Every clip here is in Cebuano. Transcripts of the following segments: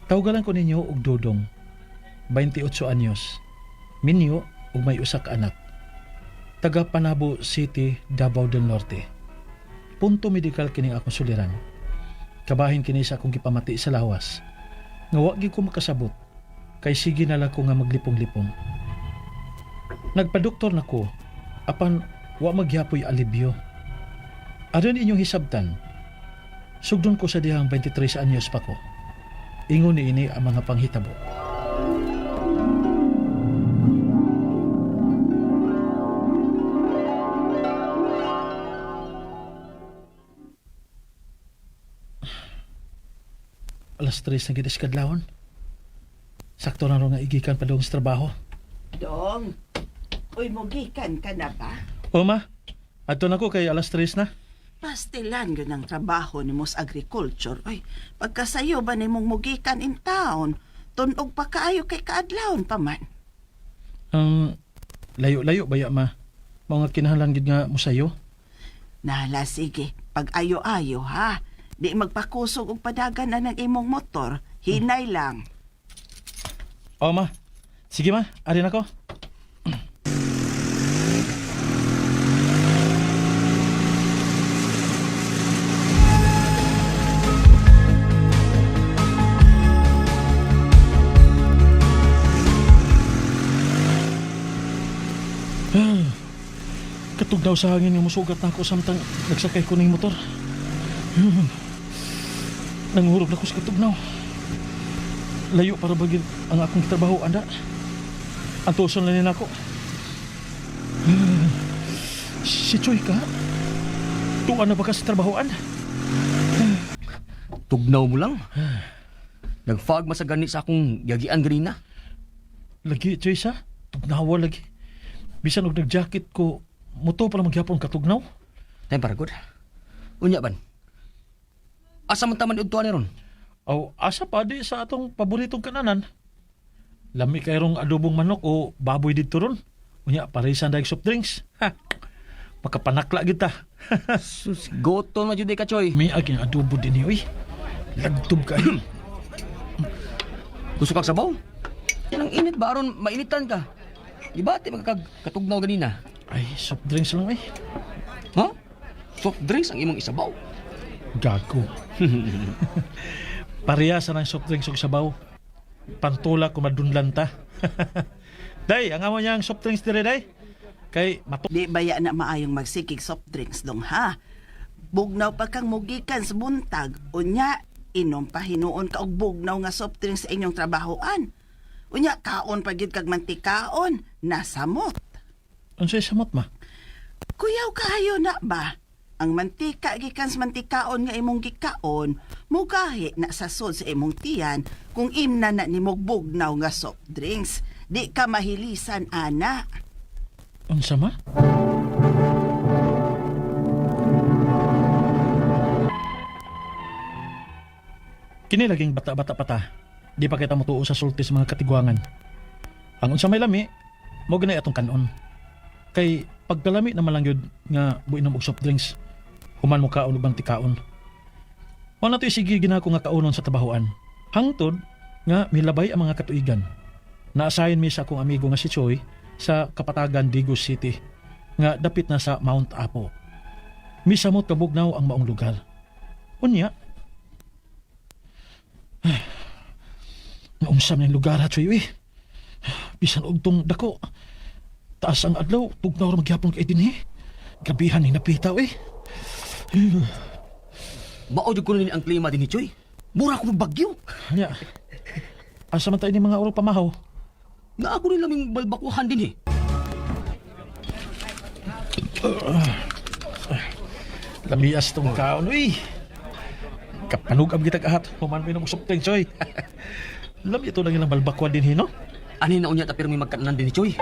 Tawgalan ko ninyo og Dudong. 28 anyos. Minyo ug may usa ka anak. Taga Panabo City, Davao del Norte. Punto medikal kini akong suliran. Kabahin kini sa akong gipamati sa lawas. Nga wa gyud ko makasabot kay sige na lang ko nga maglipong-lipong. Nagpadoktor na ko apan wa magyapoy alibyo. Aron inyong hisabtan, sugdon ko sa dihang 23 anyos pa ko. Ingon ni ini ang mga panghitabo. Alas 3 na gid kadlawon. Sakto na ro nga igikan pa dong sa trabaho. Dong, uy, mugikan ka na ba? O ma, adto na ko kay alas 3 na. Pastilan yun ang trabaho ni Mos Agriculture. Uy, pagkasayo ba ni mong mugikan in town? Tunog pa kaayo kay kaadlawon pa man. Layo-layo ba ya ma? Mao nga kinahanglan gid nga mosayo. Nala, sige. Pag ayo-ayo, ha? Di magpakusog og padagan na ng imong motor. Hinay lang. O ma, sige ma, ari na ko. Katugnaw sa hangin nga musugat na ako samtang nagsakay ko ning motor. Nanghurog na ko sa katugnaw. Layo para bagin ang akong trabaho anda. Antuson lang nila ako. Si Choy ka? Tuan na ba ka sa trabahoan? Tugnaw mo lang. Nagfog man sa gani sa akong yagian ganina. Lagi, Choy sa? Tugnawa lagi. Bisan og nag-jacket ko, muto para magyapon katugnaw. Time para good. Unya ban. Asa man taman udtuan ni ron? Aw, asa pa di sa atong paboritong kananan. Lami kayrong adobong manok o baboy didto ron. Unya, paresan dahil soft drinks. Ha! Makapanakla kita. Sus, goton man jud ka choy. May aging adobo din uy. Lagtob kayo. Gusto kag sabaw? Yan ang init ba aron mainitan ka? Gibati man kag katugnaw ganina. Ay, soft drinks lang eh. Ha? Soft drinks ang imong isabaw. Gago. Pareha sa ng soft drinks ug sabaw. Pantula kung madunlan ta. Day, ang amo niyang soft drinks dire day. Kay mato Di baya na maayong magsikig soft drinks dong, ha? Bugnaw pa kang mugikan sa buntag. Unya, inom pa hinuon ka og bugnaw nga soft drinks sa inyong trabahoan. Unya, kaon pa gyud kag mantikaon. Nasamot. Unsay samot ma? Kuyaw kaayo na ba? Ang mantika gikan sa mantikaon nga imong gikaon, mugahi na sa sod sa imong tiyan kung imna na nimog bugnaw nga soft drinks. Di ka mahilisan, ana. Unsa ma? Kini laging bata-bata pa ta. Di pa kita motuo sa sulti sa mga katigwangan. Ang unsa may lami, mo ganay atong kanon. Kay pagkalami naman lang yun nga buinom og soft drinks, human mo kaon og bantikaon. Mao na to'y sige ginako nga kaunon sa trabahoan. Hangtod nga milabay ang mga katuigan. Naasayon mi sa akong amigo nga si Choi sa Kapatagan, Digos City nga dapit na sa Mount Apo. Misamot kabugnaw ang maong lugar. Unya, naumsam ng lugar ha, Choy, uy. Bisan og tong dako. Taas ang adlaw, tugnaw ra magyapon kay dinhi. Grabihan ni napita, uy. Mao jud kuno ni ang klima dinhi choy. Mura ko bagyo. Nya. Asa man tayo ni mga oro pamahaw? Naa ko ni laming balbakuhan dinhi. Lamias tong kaon, uy. Kapanugab kitag ahat. Human mo ng soft drinks, oy. Lami ito lang ilang balbakwan din, no? Ani na unya ta pirmi magkananan dinhi choy.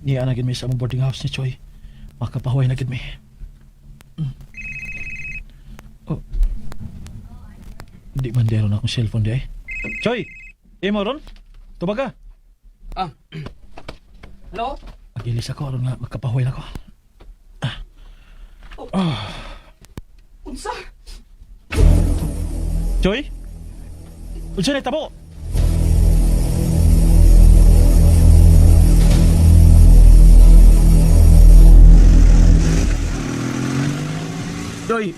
Niya na gid mi sa among boarding house ni Choi. Makapahuway na gid mi. Mm. Oh. Di man dero na akong cellphone di ay. Choy! Imo ron? Tubaga! Ah. Hello? Agilis ako aron nga magkapahuway na ko. Unsa? Choy? Unsa na tabo? Doy,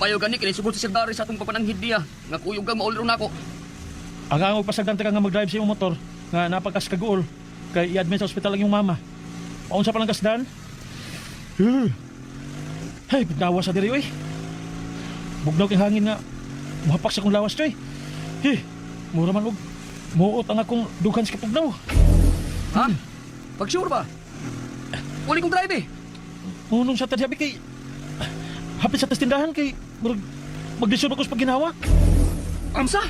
mayo gani kini sugod si Sir Barry sa atong papananghid niya. Nga kuyog kang maulro nako. Ang angog pasagdante ka nga mag-drive sa imong motor nga napakas kaguol kay i-admit sa ospital ang iyong mama. Paunsa pa lang kasdan? Huh. Hey, pagdawa sa diri oy. Bugnaw kay hangin nga muhapak sa akong lawas, Choy. Hey, mura man og muot ang akong dughan sa kapugnaw. Ha? Pag sure ba? Uli kong drive eh. Unong sa tadyabi kay hapit sa tas tindahan kay murag maglisod ako sa pagginawa. Unsa?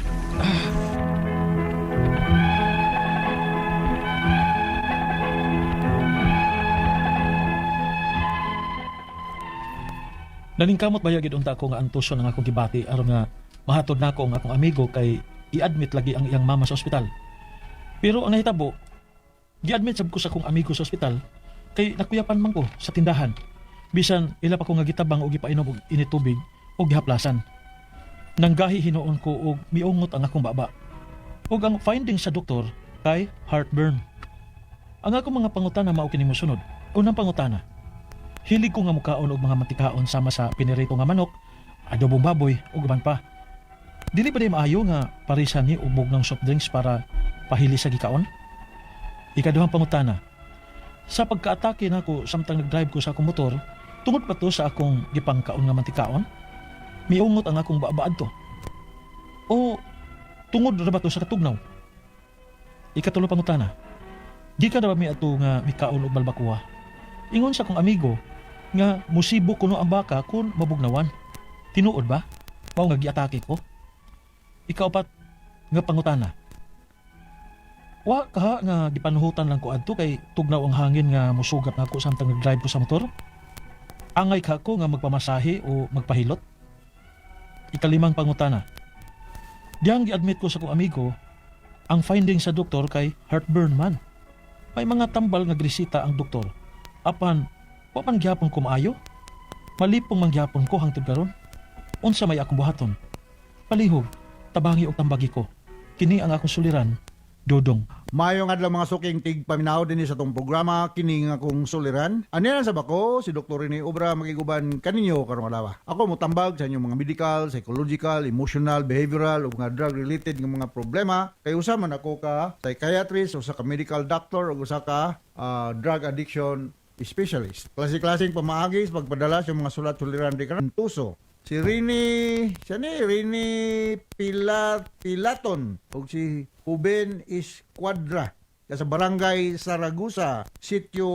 Naningkamot ba gyud unta ako nga antuson ang akong gibati aron nga mahatod nako ang akong amigo kay i-admit lagi ang iyang mama sa ospital. Pero ang nahitabo, gi-admit sab ko sa akong amigo sa ospital kay nakuyapan man ko sa tindahan. Bisan ila pa ko nga gitabang og gipainom og init tubig og gihaplasan. Nanggahi hinuon ko og miungot ang akong baba. Ug ang finding sa doktor kay heartburn. Ang akong mga pangutana mao kini mosunod. Unang pangutana, hilig ko nga mukaon og mga mantikaon sama sa pinirito nga manok, adobong baboy ug uban pa. Dili ba di maayo nga parisan ni ubog ng soft drinks para pahili sa gikaon? Ikaduhang pangutana, sa pagkaatake nako samtang nag-drive ko sa akong motor, tungod pa to sa akong gipangkaon nga mantikaon? Miungot ang akong babaad to. O tungod ra ba to sa katugnaw? Ikatulo pangutana, gikan ra ba mi ato nga mikaon og balbakuwa? Ingon sa akong amigo nga musibo kuno ang baka kung mabugnawan. Tinuod ba? Mao nga giatake ko. Ikaapat nga pangutana. Wa kaha nga gipanuhutan lang ko adto kay tugnaw ang hangin nga musugat nako samtang nag-drive ko sa motor. Angay ka ko nga magpamasahe o magpahilot. Ikalimang pangutana. Diyang gi-admit ko sa akong amigo ang finding sa doktor kay heartburn man. May mga tambal nga gresita ang doktor. Apan, wa man gihapon ko maayo. Malipong man gihapon ko hangtod karon. Unsa may akong buhaton? Palihog, tabangi og tambagi ko. Kini ang akong suliran, Dodong. Maayong adlaw mga suking tig paminaw dinhi sa tong programa kini nga akong suliran. Ani sa bako si Dr. Rene Obra makiguban kaninyo karong adlaw. Ako motambag sa inyong mga medical, psychological, emotional, behavioral ug mga drug related nga mga problema. Kay usa man ako ka psychiatrist, usa ka medical doctor ug usa ka drug addiction specialist. Klase-klaseng pamaagi sa pagpadala sa mga sulat suliran di karon tuso. Si Rini, siya ni Rini Pilaton ug si Ruben Escuadra sa Barangay Saragusa, Sitio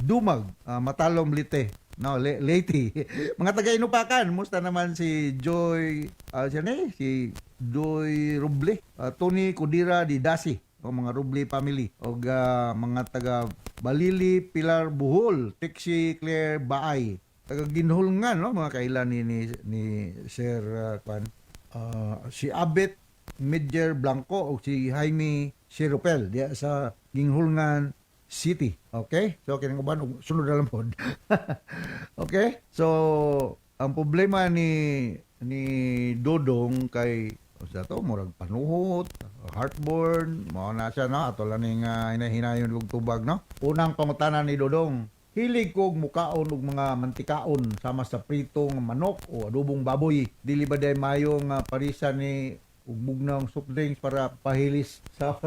Dumag, Matalom, Leyte. No, Leyte. Mga taga Inupakan, musta naman si Joy, siya ni si Joy Ruble, Tony Kudira di Dasi, o mga Ruble family, og mga taga Balili, Pilar Buhol, Tixi Claire Baay, taga Ginhulngan, no, mga kailan ni Sir Kwan, si Abet Midger Blanco o si Jaime Siropel diya sa Ginhulngan City. Okay? So kining uban og sunod na lang pod. Okay? So ang problema ni Dodong kay sa to murag panuhot, heartburn, mao na siya, no, ato lang ning hinahinayon og tubag, no. Unang pangutana ni Dodong, hilig kog mukaon og mga mantikaon sama sa pritong manok o adobong baboy. Dili ba day mayo nga parisan ni ug bugnaw soft drinks para pahilis sa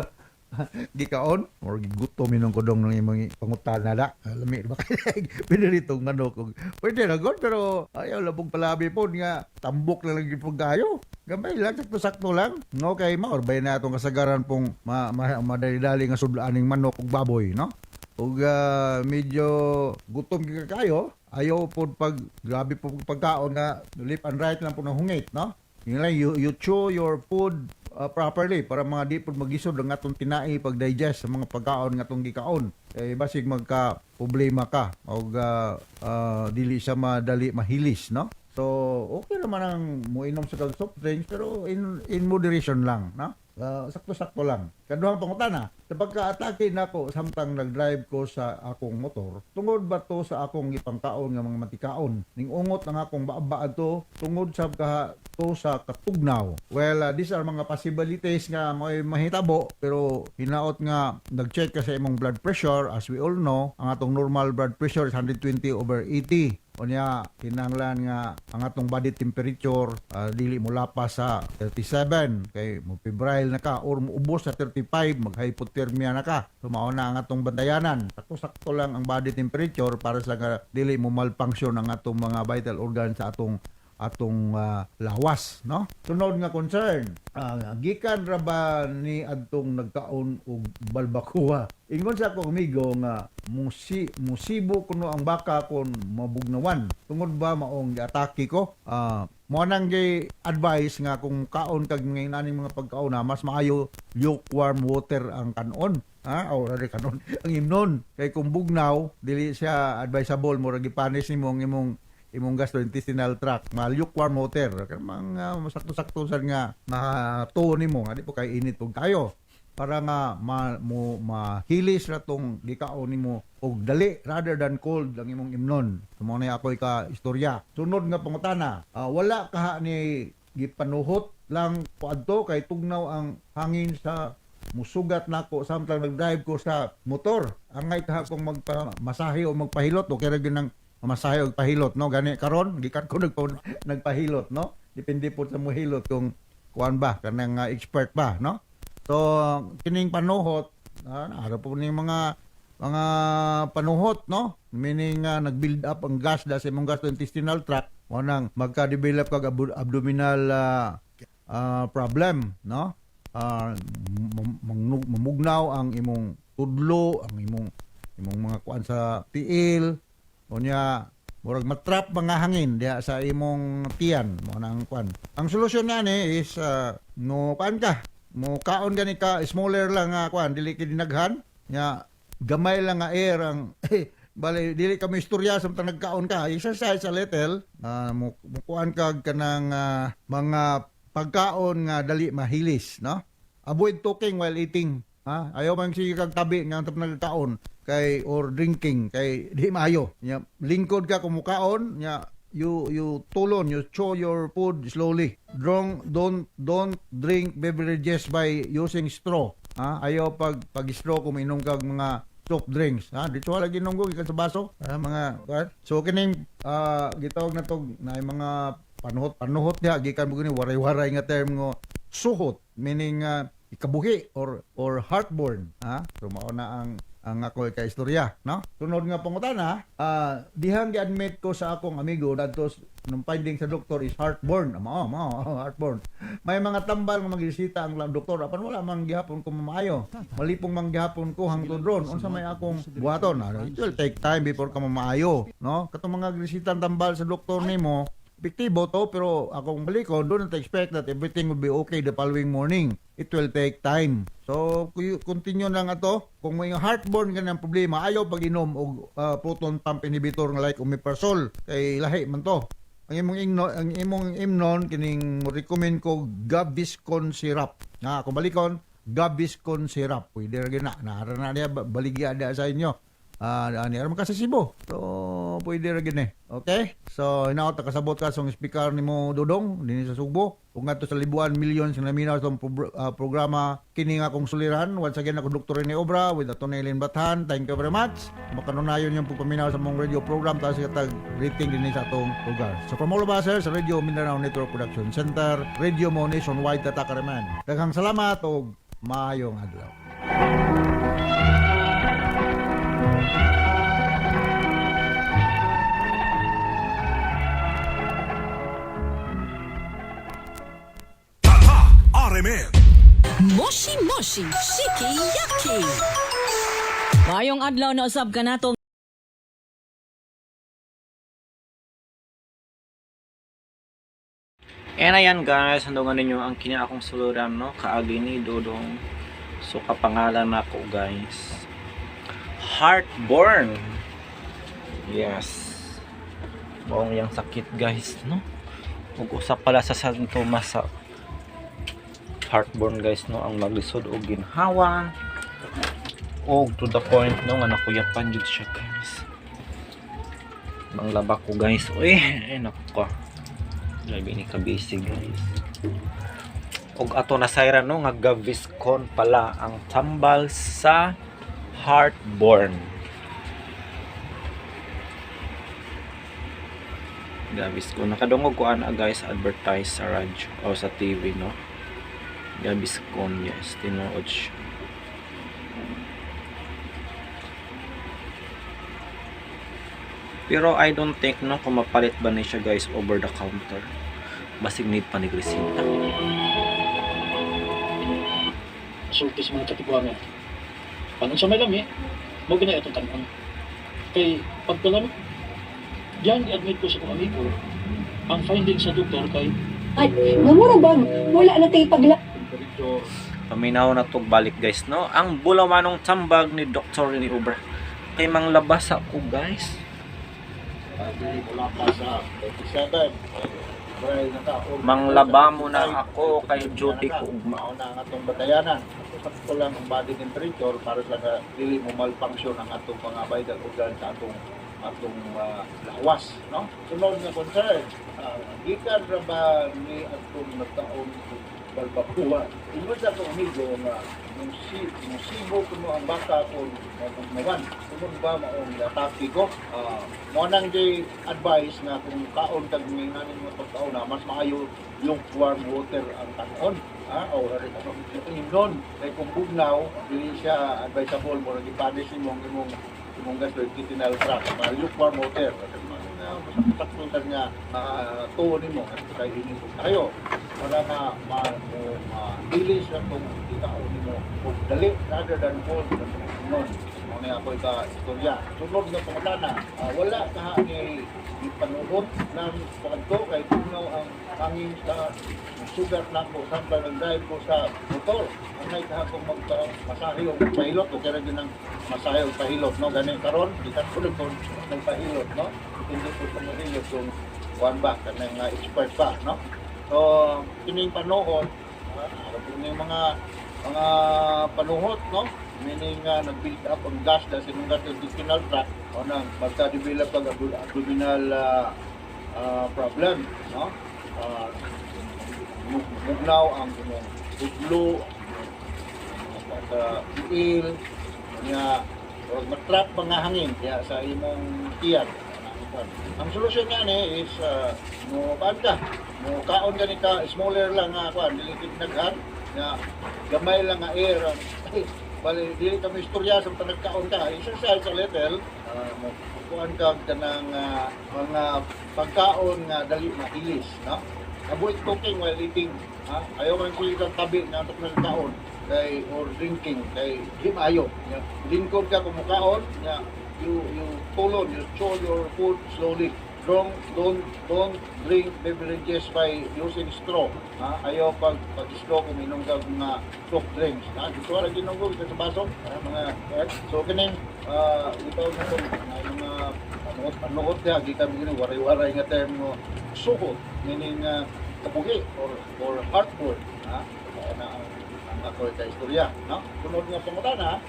gikaon? Or gigutom inong kodong ng imong pangutana da. Lami ba kay piniritong manok og pwede ra god, pero ayaw labog palabi pod nga tambok na lang gyud pagkayo. Gamay lang, sakto-sakto lang, no, kay mao bay na atong kasagaran pong madali-dali nga sudlaan ning manok ug baboy, no. Ug medyo gutom gyud ka kayo, ayaw pod pag grabe po pagkaon nga left and right lang po ng hungit, no. Yun lang, you chew your food properly para mga di po magisod ang atong tinai pag digest sa mga pagkaon nga atong gikaon. Eh, basig magka problema ka og dili siya madali mahilis, no? So okay naman ang moinom sa kag soft drinks pero in moderation lang, no? Sakto-sakto lang. Kaduhang pangutana, sa pagka-atake nako samtang nag-drive ko sa akong motor, tungod ba to sa akong gipangkaon nga mga matikaon? Ning ungot ang akong baaba to tungod sa kaha to sa katugnaw. Well, these are mga possibilities nga may mahitabo, pero hinaot nga nag-check ka sa imong blood pressure. As we all know, ang atong normal blood pressure is 120/80. Unya, kinahanglan nga ang atong body temperature dili mo lapas sa 37 kay mo febrile na ka or muubos sa 35, mag-hypothermia na ka. So mao na ang atong bantayanan. Sakto-sakto lang ang body temperature para sa nga dili mo malfunction ang atong mga vital organs sa atong atong lawas, no? Sunod nga concern, gikan ra ba ni adtong nagkaon og balbakuha? Ingon sa akong amigo nga musibo kuno ang baka kon mabugnawan. Tungod ba maong giatake ko? Mo nang gi advice nga kung kaon kag ngayon aning mga pagkaon na mas maayo lukewarm water ang kanon. Ha? O rari kanon ang imnon, kay kung bugnaw dili siya advisable, murag gipanis nimo ang imong imong gastrointestinal tract. Ma lukewarm water kay mga masakto-sakto sad nga matuo nimo nga di po kay init pug kayo, para nga mo mahilis ra tong gikaon nimo og dali rather than cold ang imong imnon. So mao na ako ka istorya. Sunod nga pangutana, wala kaha ni gipanuhot lang ko adto kay tugnaw ang hangin sa musugat nako samtang nag-drive ko sa motor. Angay kaha kong magpamasahe o magpahilot? Okay ra gyud ang mamasahe og pahilot, no? Gani karon gikan ko nagpahilot, no? Depende po sa mohilot kung kuan ba kanang expert ba, no? So kining panuhot, ara po ning mga panuhot, no? Meaning nag-build up ang gas da sa imong gastrointestinal tract, mo nang magka-develop kag abdominal problem, no? Mamugnaw ang imong tudlo, ang imong imong mga kuan sa tiil, unya murag matrap mga hangin diha sa imong tiyan, mo nang kuan. Ang solusyon niya is no kuan ka, mo kaon gani ka smaller lang nga kuan, dili kay dinaghan nya, gamay lang nga air ang bale dili ka mo istorya samtang nagkaon ka. Exercise a little, mo kuan kag kanang mga pagkaon nga dali mahilis, no? Avoid talking while eating, ha? Ayaw man sige kag tabi nga antap nagkaon kay or drinking kay di maayo nya. Lingkod ka kumukaon nya, you tulon, you chew your food slowly. Don't drink beverages by using straw, ha? Ayaw pag straw kung inom kag mga soft drinks, ha? Dito wala ginom ko gikan sa baso, ha, mga what? So kining gitawag na to na mga panuhot panuhot diha gikan mo gani waray-waray nga term ngo suhot, meaning ikabuhi or heartburn, ha? So mao na ang ako kay istorya, no? Sunod nga pangutana, dihang gi-admit ko sa akong amigo dadto nung finding sa doktor is heartburn. Mao mao heartburn. May mga tambal nga magreseta ang doktor apan wala man gihapon ko mamaayo. Malipong man gihapon ko hangtod ron. Unsa may akong buhaton? It will take time before ka mamaayo, no? Katong mga reseta tambal sa doktor nimo, epektibo to, pero akong balikon, do not expect that everything will be okay the following morning. It will take time. So, continue lang ato. Kung may heartburn ka ng problema, ayaw pag-inom og proton pump inhibitor nga like omeprazole kay lahi man to. Ang imong imnon kining recommend ko Gaviscon syrup. Nga kung balikon Gaviscon syrup. Pwede ra gyud na. Naara na niya baligya da sa inyo. Ani aram ka sa Cebu. So pwede ra gyud ni. Okay? So hinaot kasabot ka sa speaker nimo Dodong dinhi sa Sugbo. Ug ngadto sa Libuan millions nga naminaw sa programa kini nga akong suliran. Once again, ako Dr. Rene Obra with Atty. Eileen Bathan. Thank you very much. Makanunayon yung pagpaminaw sa mong radio program taas sa tag rating dinhi sa atong lugar. So from all of us here sa Radio Mindanao Network Production Center, Radio Mo Nationwide, Tatak RMN. Daghang salamat ug maayong adlaw. Tatak RMN. Moshi Moshi Shiki Yaki. Maayong adlaw na usab kanato. And ayan guys, handungan ninyo ang kini akong suluran, no, kaagi ni Dodong. So kapangalan nako guys, Heartburn. Yes. Maong yang sakit, guys, no. Ug usa pala sa San Tomas sa heartburn, guys, no, ang maglisod og ginhawa. Og to the point, no, nga nakuyapan jud siya, guys. Manglaba ko, guys. Uy, ay nako. Grabe ni kabisi, guys. Og ato na sayra, no, nga Gaviscon pala ang tambal sa heartburn. Gaviscon. Nakadungog ko ana, guys, advertise sa radyo o sa TV, no. Gaviscon, yes, tinuod siya. Pero I don't think, no, kung mapalit ba ni siya, guys, over the counter. Basig need pa ni resita. Sulti sa mga katiguangan. Ang unsa may lami, mo gina itong kanon. Kay pagkalami, diyan i-admit ko sa kong amigo, ang finding sa doktor kay At nga mura bang wala na tay pagla Paminaw na tog balik, guys, no. Ang bulawanong tambag ni Dr. Rene Obra. Kay manglabas ako, guys. Manglaba mo na ako kay duty ko ugma. Mao na ang atong batayanan. Sakto lang ang body temperature para sa nga dili mo malfunction ang atong mga vital organ sa atong atong lawas, no? Sunod nga concern, gikan ra ba ni atong nagtaon og balbakuan? Ingon sa akong amigo nga nung si nung sibo kuno ang bata kon mabugnawan. Sunod ba maong atake ko? Mo nang di advice nga kung kaon kag nganing mga pagkaon na mas maayo yung warm water ang kaon. Ha? O imnon kay kung bugnaw dili siya advisable mo gipanish imong imong imong gastrointestinal tract. Ma lukewarm water. Sakto ka nga tuon nimo kay ini tayo para ma ma mo ma-release sa tong ikaon nimo og dali rather than cold non. Mo na ako ka istorya. Sunod nga pangutana, wala ka ni ipanuhot ng pagto kay tugnaw ang hangin sa sugat nako samtang nag-drive ko sa motor. Angay ka akong magmasahe o magpahilot, okay ra gyud ang masahe o pahilot, no? Gani karon di ka tulog kung nagpahilot, no? Hindi ko tumahilot kung kuan ba kanang expert pa, no? So kining panuhot, kining mga mga panuhot, no? Meaning nag-build up ang gas dahil sa imong gastrointestinal tract o nang magka-develop ang abdominal problem, no? Mugnaw ang imong udlo, sa tiil, niya or matrap mga hangin diya sa imong tiyan. Ang solusyon niya ni is mo kuan ka, mo kaon gani ka smaller lang nga kuan, dili gid naghan nga gamay lang nga air ang bali dili ka istorya sa nagkaon ka, exercise a little, mo kuan ka kanang mga pagkaon nga dali mahilis, no? Avoid talking while eating, ha? Ayaw kang kulit ang tabi na atok nagkaon kay or drinking kay di maayo. Ya. Lingkod ka kung mukaon, ya, you tulon, you chew your food slowly. Don't drink beverages by using straw. Ha? Ayaw pag straw kung inom ka mga soft drinks. Ha? Gusto ka lagi inom ko sa baso. Ha? Mga, eh? So kining itaw na to, na mga panuot, panuot niya, gikan mo waray-waray nga term mo, suhot, meaning kabuhi or heartburn. Ha? Kaya na ang ako ka istorya, no? Sunod nga pangutana,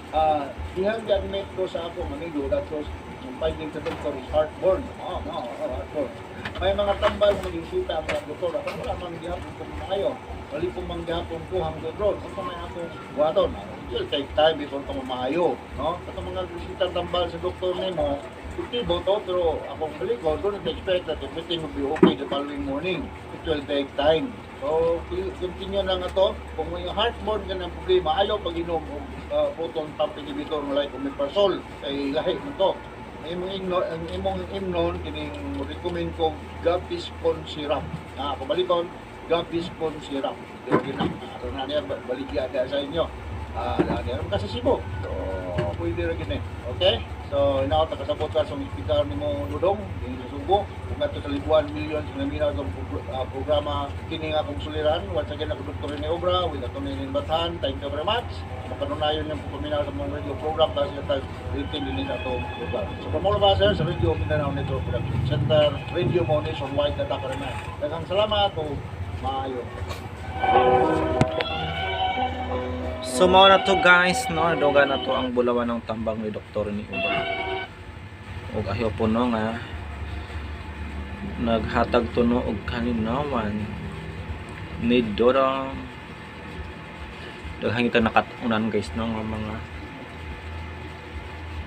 dihang gi-admit ko sa akong amigo that was yung finding sa doktor is heartburn. Oh, no, oh, heartburn. May mga tambal nga magisita ang mga doktor. Ako wala man gihapon ko maayo. Wali po man gihapon ko hangtod ron. Unsa may akong buhaton? It will take time before ka maayo, no? Katong mga bisita tambal sa doktor nimo, epektibo to, pero akong balikon, don't expect that everything will be okay the following morning. It will take time. So, continue lang ito. Kung may heartburn ka ng problema, ayaw pag-inom og proton pump inhibitor like omeprazole, kay lahi mo to. Ang imong imnon, ang imong imnon kining recommend ko Gaviscon syrup. Ah, pabalikon, Gaviscon syrup. Dili gina. Aron na niya baligya da sa inyo. Ah, niya ka sa Cebu. So, pwede ra gini. Okay? So, inaot nakasabot ka sa speaker nimo Dudong, dinhi sa Subo. Subo. Ug ngadto sa Libuan millions nga naminaw atong programa kini nga akong suliran. Once again, ako Dr. Rene Obra with Atty. Nin Bathan. Thank you very much. Makanunayon yung paminaw sa mga radio program tapos yung tag rating din sa atong lugar. So from all of us here sa Radio Mindanao Network Production Center, Radio Mo Nationwide na takaraman. Daghang salamat o maayo. So mao na to guys, no, duga na to ang bulawan ng tambang ni Dr. ni Uba. Ug ayo po no nga naghatag to no og kalinawan ni Dodong. Daghang itang nakatunan guys no nga mga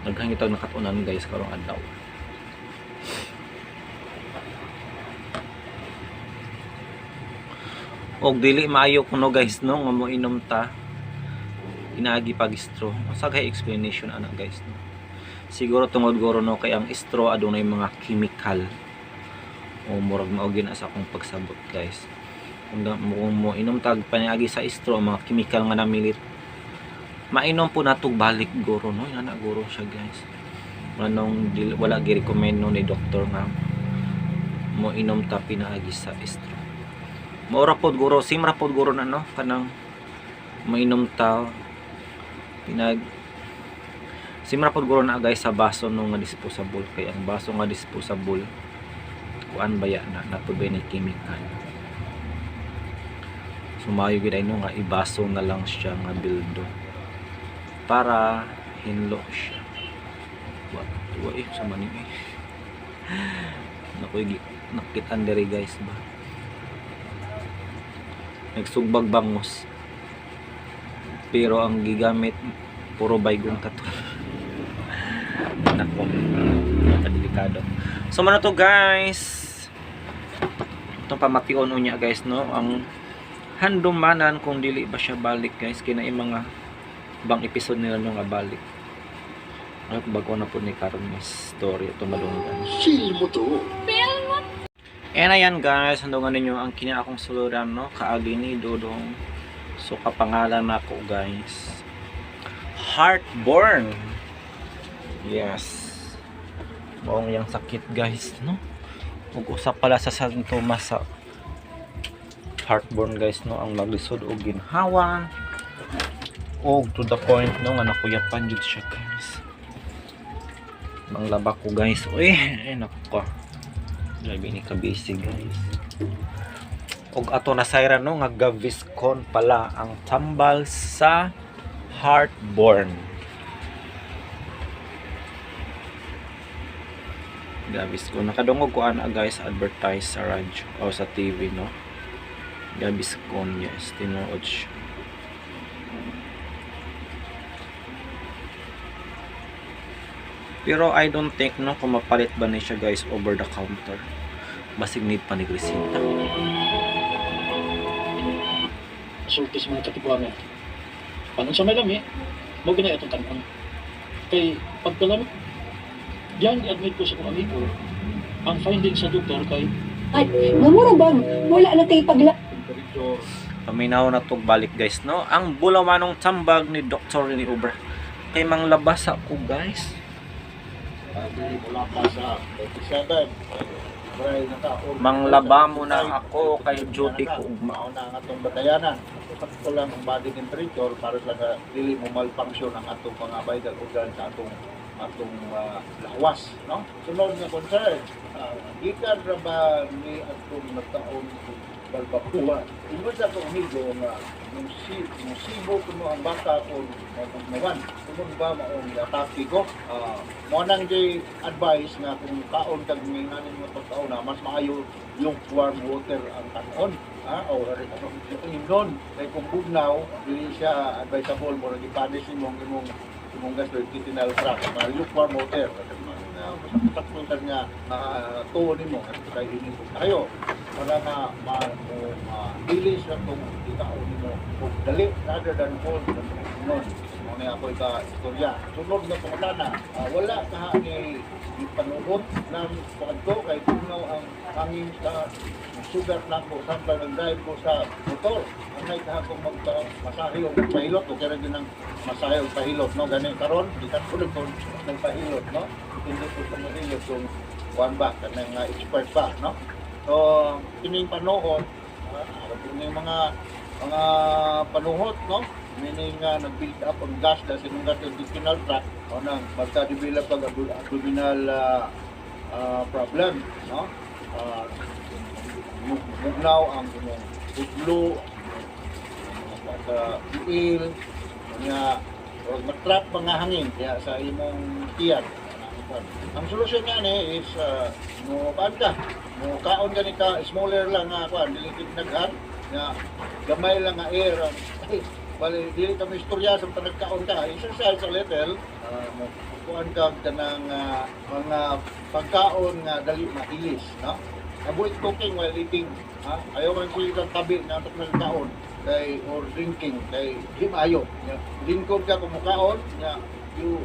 daghang itang nakatunan guys karong adlaw. Og dili maayo kuno guys no nga moinom ta inaagi pag straw. Unsa kay explanation ana guys no? Siguro tungod guro no kay ang straw adunay mga chemical o murag mao gyud na sa akong pagsabot guys. Kung mo inom tag paniagi sa straw ang mga chemical nga namilit, mainom po natog balik guro no, ana guro siya guys. Manong wala gi-recommend no ni doktor nga mo inom ta pinaagi sa straw. Mao ra pod guro, same ra pod guro na no kanang mainom ta pinag simra pod guro na guys sa baso no nga disposable, kay ang baso nga disposable kuan baya na natubay ni chemical. Sumayo gid ay no nga ibaso na lang siya nga bildo para hinlo siya. Wa wa eh sa man eh. Nakoy nakitaan diri guys ba, nagsugbag bangos pero ang gigamit puro baygong katul. Nako, delikado. So mano to guys, itong pamation unya guys no, ang handumanan kung dili ba siya balik guys, kina yung mga bang episode nila no nga balik. Ay, bago na po ni karon ni story ito malunggan. Feel mo to. And ayan guys, handungan ninyo ang kini akong suluran no, kaagi ni Dodong. So kapangalan nako guys, heartburn. Yes. Maong yang sakit guys no. Ug usa pala sa sintomas sa heartburn guys no ang maglisod og ginhawa. Og to the point no nga nakuyapan jud siya guys. Manglaba ko guys. Uy, ay nako. Grabe ni kabisi guys. Og ato na sayra no nga Gaviscon pala ang tambal sa heartburn. Gaviscon. Nakadungog ko ana guys advertise sa radyo o sa TV no. Gaviscon, yes, tinuod siya. Pero I don't think no kung mapalit ba ni siya guys over the counter. Basig need pa ni resita. Sulti sa mga katiguangan. Panon sa may lami, mo ginay atong kanon. Kay pagkalami, diyan i-admit ko sa kong amigo, ang finding sa doktor kay At nga mura bang wala na tay pagla Temperature. Paminaw na tog balik guys no. Ang bulawanong tambag ni Dr. Rene Obra. Kay manglabas ako guys. Dili mula pa sa 37. Bray na ka, or Manglaba mo na ako kay duty ko ugma. Mao na ang atong batayanan. Sakto lang ang body temperature para sa nga dili mo malfunction ang atong mga vital organ sa atong atong lawas, no? Sunod nga concern, gikan ra ba ni atong nagtaon og balbakuan? Ingon sa akong amigo nga nung si nung sibo kuno ang bata ko magugnawan, tungod ba maong giatake ko? Mao nang jay advice nga kung kaon kag nganin mo pagkaon na mas maayo yung warm water ang kanon ha o imnon kay kung bugnaw dili siya advisable mo gipanish imong imong imong gastrointestinal tract ma lukewarm water masakit ka nga tuo nimo kay ini tayo para ma ma mo ma dili siya kung ikaon nimo og dali rather than cold non mo ni ako ika istorya. Sunod nga pangutana, wala ka ni panuot ng pagko kay tugnaw ang hangin sa sugat nako samtang nag-drive ko sa motor. Angay ka akong magmasahe o pahilot o kaya din ang masahe o pahilot no gani karon di ka ko nagpahilot no hindi ko sa mahilot kung kuan ba, kanang expert ba, no? So kining panuhot, kining mga panuhot, no? Meaning nag-build up ang gas dahil sa imong gastrointestinal tract o nang magka-develop ang abdominal problem, no? Mugnaw ang imong udlo, sa tiil, nga or matrap mga hangin diha sa imong tiyan. Ang solusyon niya ni is mo kuan ka, mo kaon gani ka smaller lang nga kuan, dili gid daghan nga gamay lang nga air. Bali dili ka istorya sa nagkaon ka, exercise a little, mo kuan ka kanang mga pagkaon nga dali mailis, no? Avoid talking while eating, ha? Ayaw man kuya kang tabi na atok nagkaon kay or drinking kay di maayo. Ya. Lingkod ka kung mukaon, ya, you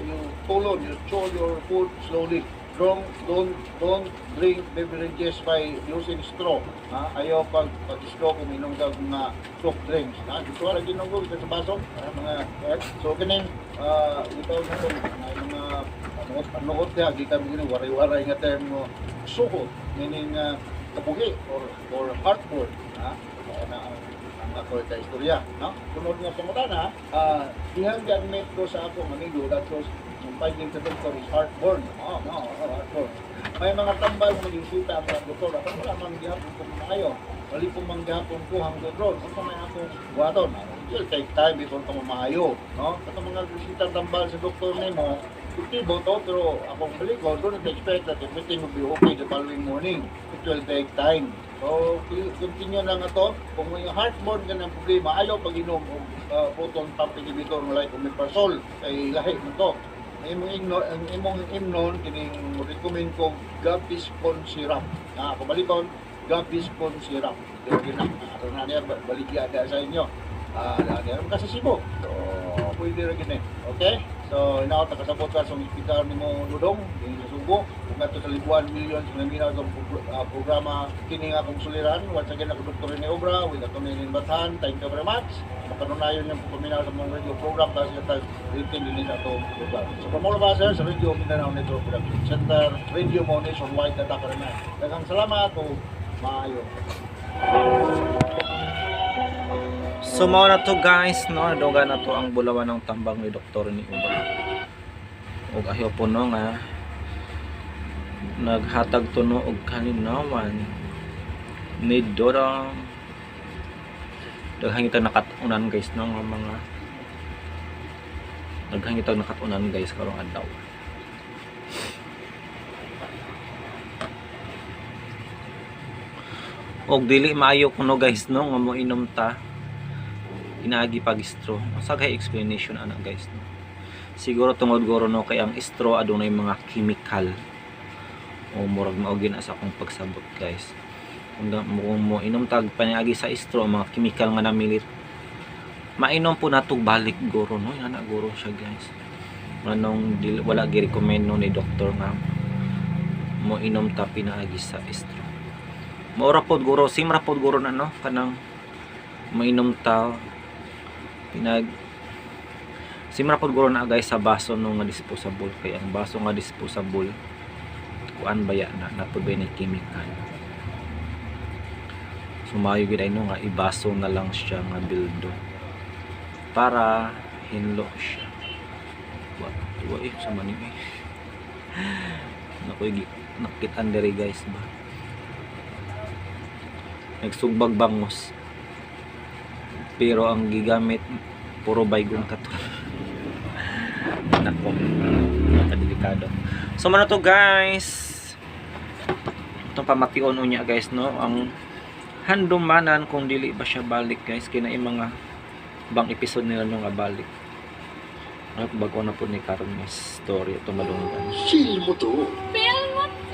tulon, you chew your food slowly. Don't drink beverages by using straw. Ha? Ayaw pag straw kung inom ka mga soft drinks. Ha? Dito wala ginunggo sa baso. Ha? Mga eh. So kining itaw na to mga panuot panuot ya gikan mo gini waray-waray nga term mo suhot, meaning kabuhi or heartburn, ha? Mao na ang ako ka istorya, no? Sunod nga pangutana, dihang gi-admit ko sa akong amigo that was yung finding sa doktor is heartburn. Oh, no, oh, heartburn. May mga tambal nga magisita ang mga doktor. Ako wala man gihapon ko maayo. Wali po man gihapon ko hangtod ron. Unsa may akong buhaton? It will take time before ka maayo, no? Katong mga bisita tambal sa doktor nimo, epektibo to, pero akong balikon, don't expect that everything will be okay the following morning. It will take time. So, continue lang ato. Kung may heartburn ka ng problema, ayaw pag-inom og proton pump inhibitor like omeprazole kay lahi mo to. Ang imong imnon kining recommend ko Gaviscon syrup. Na pabalikon Gaviscon syrup. Pero gina aron na niya baligya da sa inyo. Ah, uh, niya ka sa Cebu. So, pwede ra gini. Okay? So, inaot nakasabot ka sa ospital nimo Dudong dinhi sa Subo. Kung adto sa Libuan Millions nga minaw itong programa kini nga akong suliran. Once again, ako Dr. Rene Obra with Atty. Nin Bathan. Thank you very much. Makanunayon yung paminaw sa mga radio program tapos yung rating din sa atong lugar. So from all of us here sa Radio Mindanao Network Production Center, Radio Mo Nationwide at na. Daghang salamat o maayo. So mao na to guys, no, naduga na to ang bulawan ng tambang ni Doktor ni Uba. Ug ayo po no nga naghatag to no og kalinawan ni Dodong. Daghang itang nakat-unan guys no nga mga daghang itang nakat-unan guys karong adlaw. Og dili maayo kuno guys no nga moinom ta inaagi pag straw. Unsa kay explanation ana guys no? Siguro tungod guro no kay ang straw adunay mga chemical o murag mao gyud sa akong pagsabot guys. Kung mo inom tag paniagi sa straw, ang mga chemical nga namilit mainom po natog balik guro no, ana guro siya guys. Manong dili, wala gi-recommend no ni doktor nga mo inom ta pinaagi sa straw. Mao ra pod guro, same ra pod guro na no, kanang mainom ta pinag same ra pod guro na guys sa baso no nga disposable, kay ang baso nga disposable kuan baya na napud ba ni chemical. So maayo gid ay no nga ibaso na lang siya nga bildo para hinlo siya. What wa eh sa man eh. Nakoy nakitaan diri guys ba. Nagsugbag bangos. Pero ang gigamit puro baygon kato. Nako. Nakadelikado. So man to guys. Itong pamation unya guys no, ang handumanan kung dili ba siya balik guys kina yung mga bang episode nila no nga balik. Ay, bago na po ni karon nga story ito malunggan. Chill mo to.